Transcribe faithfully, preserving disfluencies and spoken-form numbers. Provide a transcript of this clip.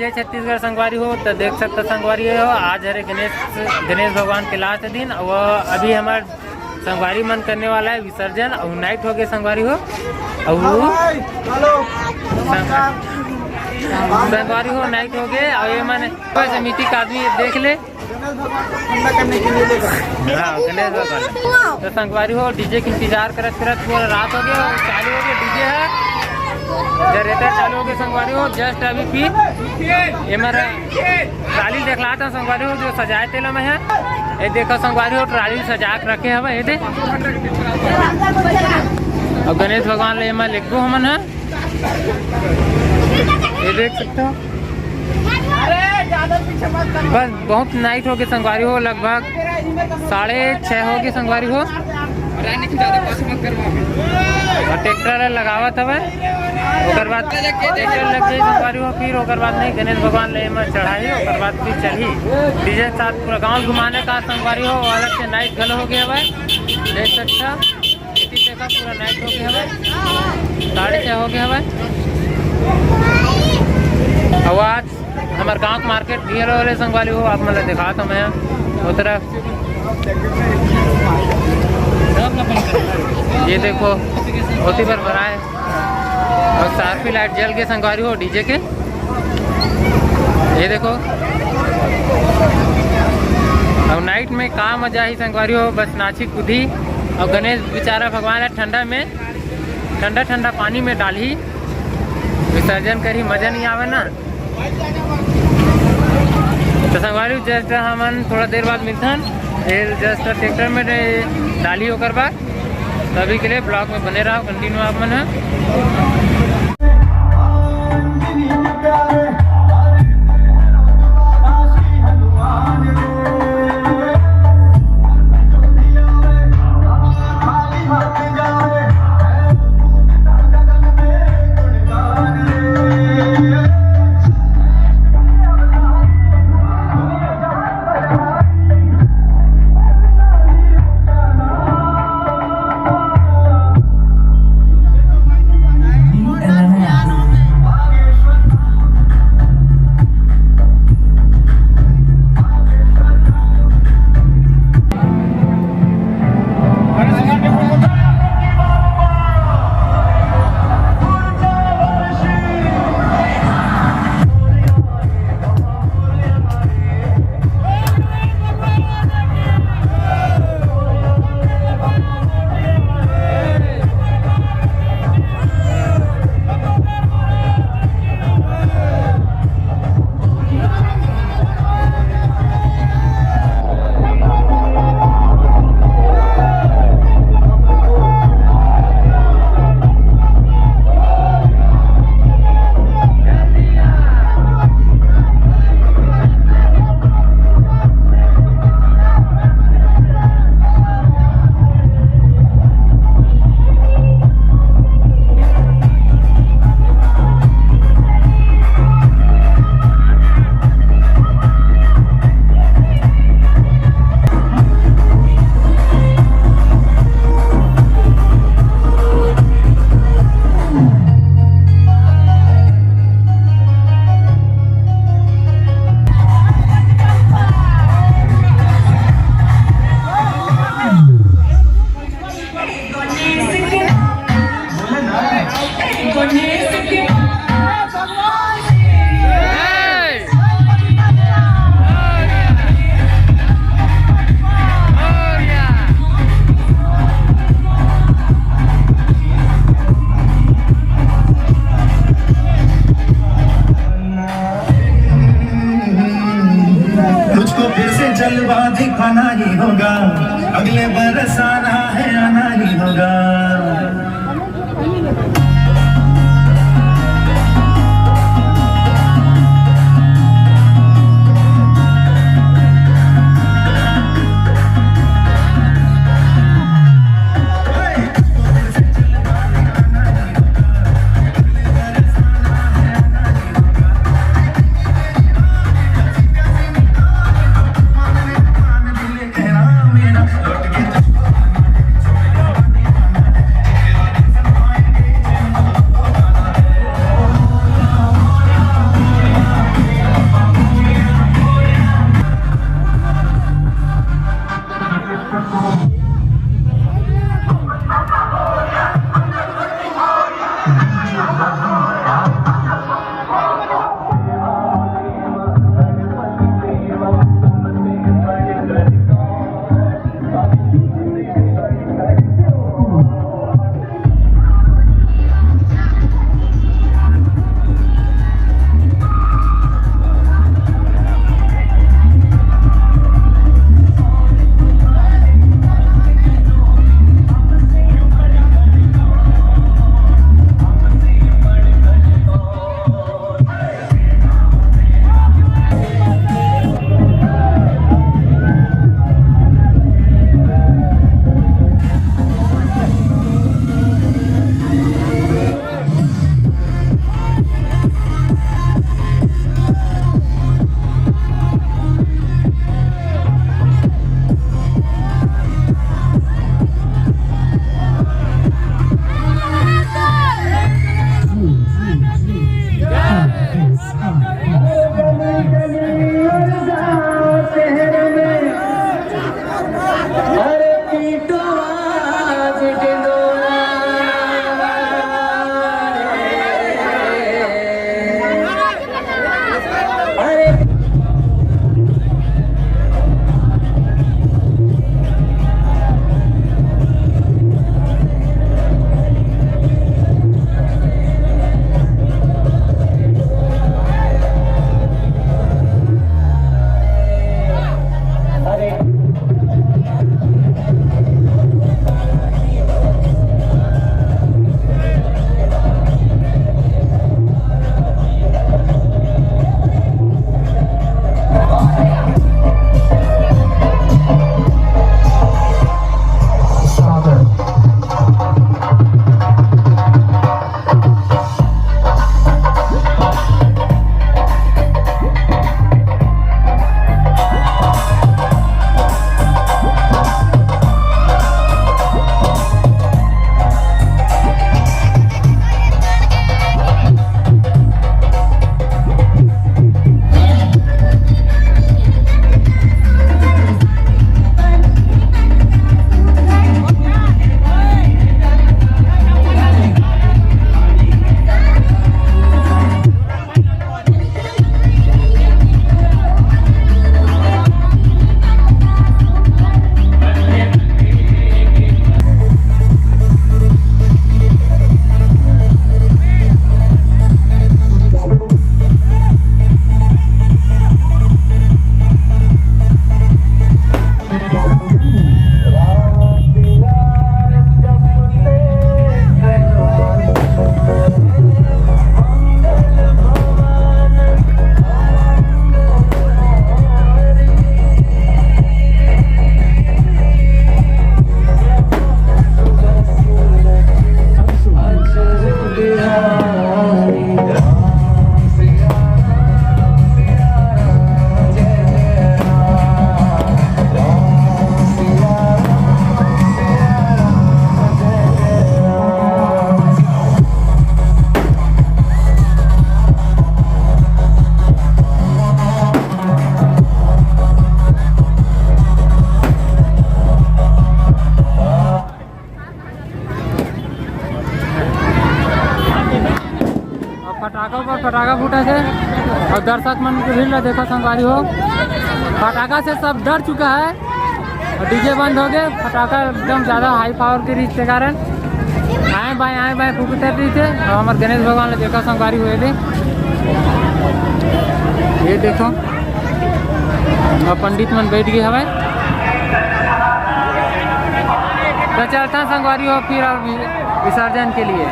जय छत्तीसगढ़ संगवारी हो, तो देख सकता संगवारी हो, आज हरे गणेश, गणेश भगवान के लास्ट दिन। और अभी हमार संगवारी मन करने वाला है विसर्जन, और नाइट हो गए संगवारी हो। और संगवारी हो, नाइट हो गए। और ये मन समिति का आदमी देख ले, गणेश भगवान को ठंडा करने के लिए लेकर। हाँ, गणेश भगवान। तो संगवारी हो, डीजे के इंतजार करत करत पूरा रात हो गया और चालू हो गया डीजे है, जनरेटर चालू हो गया संगवारी हो। जस्ट अभी फिर ये मेरा ट्राली देखला था संगवारी हो, जो सजाए तेला में है। ये देखो संगवारी हो, ट्राली सजा के रखे हवे, ये दे। और गणेश भगवान ले एमा लेगबो हमन है। ये देख सकते हो, बस बहुत नाइट हो गए संगवारी हो, लगभग साढ़े छः हो गए संगवारी हो। और ट्रैक्टर लगावत हवे, ओकर बाद ट्रैक्टर लग जाई संगवारी हो, फिर ओकर बाद नहीं गणेश भगवान ले में चढ़ाई, ओकर बाद फिर चढ़ी डीजे के साथ पूरा गांव घुमाने का संगवारी हो। अलग से नाइट घलो हो गया हवे, देख सकता। एती देखा पूरा नाइट हो गया हवे, साढ़े छः हो गया हवे। और आज हमारे गांव के मार्केट ढेर हो रहे संगवारी हो, आप मतलब दिखाता मैं वो तरफ। ये देखो, होती पर भरा है और सारफी लाइट जल के संगवारी हो डीजे के। ये देखो, और नाइट में का मजा ही संगवारी हो, बस नाची कूदी। और गणेश बेचारा भगवान है ठंडा में, ठंडा ठंडा पानी में डालही, विसर्जन करही, मजा नहीं आवे ना। तो संगवारी जस्ट हमन थोड़ा देर बाद मिलथन, ये जस्ट ट्रैक्टर में डालही ओकर बाद। तो अभी के लिए ब्लॉग में बने रहो, कंटिन्यू आप मन ह। मुझको फिर से जलवा दिखाना ही होगा, अगले बरस आना है, आना ही होगा। फटाका पर फटाका फूटत हे अउ दर्शक मन के भीड़ ला देखो संगवारी हो, फटाका से सब डर चुका है अउ डीजे बंद हो गए। फटाका एकदम ज्यादा हाई पावर के रहिस के कारण आए बाएं आए बाएं फूटत रहिथे। अउ हमर गणेश भगवान ला देखो संगवारी हो, ये दे, ये देखो, अब पंडित मन बैठ गए हवय, तो चलता संगवारी हो फिर अब विसर्जन के लिए।